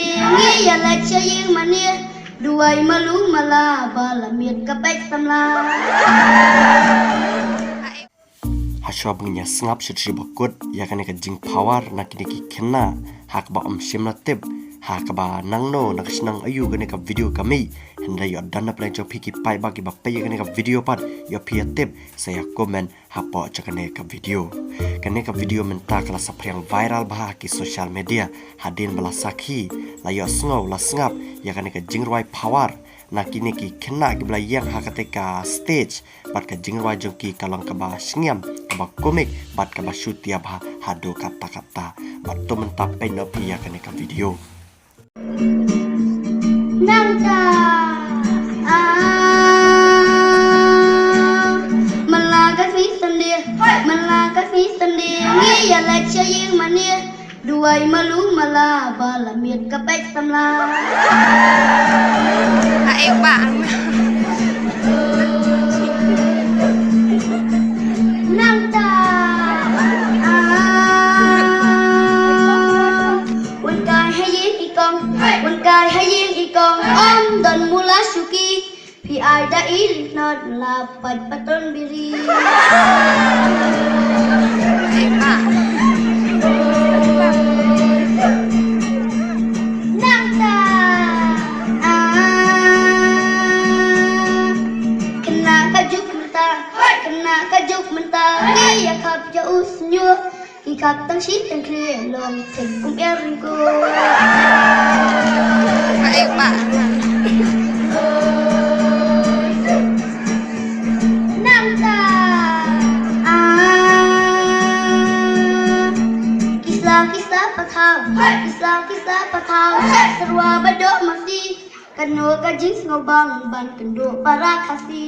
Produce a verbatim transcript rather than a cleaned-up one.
Ngi ïa leit sha ïing mane, duwai malu mala ba la miet ka peit samla. Hashwa ba ngin ïa sngap shuh shuh ba kut ïa kane ka jingpower na kine ki khynnah, ha kaba ym shym la tip ha kaba nangno na ka shnong aïu kane ka video ka mih. Hynrei ïoh don na pdeng jong phi ki paidbah kiba peit ïa kane ka video pat, ïoh phi ïa tip sa ïa comment hapoh jong kane ka video. Kane ka video mynta ka la saphriang viral bha ha ki social media hadien ba la sakhi, la ïoh sngew, la sngap ïa kane ka jingrwai power na kine ki khynnah kiba la ïeng ha kata ka stage. Bad ka jingrwai jong ki ka long kaba shngiam, kaba komik bad kaba shutia bha haduh katta katta. Bad to mynta peit noh phi ïa kane ka video. Nangta, ah, man la ka sngi Sunday, man la ka sngi Sunday, ngi ïa leit sha ïing mane, duwai malu mala ba la miet ka peit samla. Ha, eh, ba. Nangta, ah, wan kai ha ïing i kong, wan kai ha ïing i kong, ym don mula shuki, phi ai da i lyngknot la pait patron biri. Nangta, ah, khynnah ka juk mynta, khynnah ka juk mynta, ngi ïa khap ïa u shñiuh. Ki khap tang shi tang khlieh long thik kum er ryngkuh. Ba eh ba. Nangta, ah, ki sla ki sla pathaw, ki sla ki sla pathaw, syrwa ba doh masi. Kano ka jingsngewbang ban kynduh para Khasi.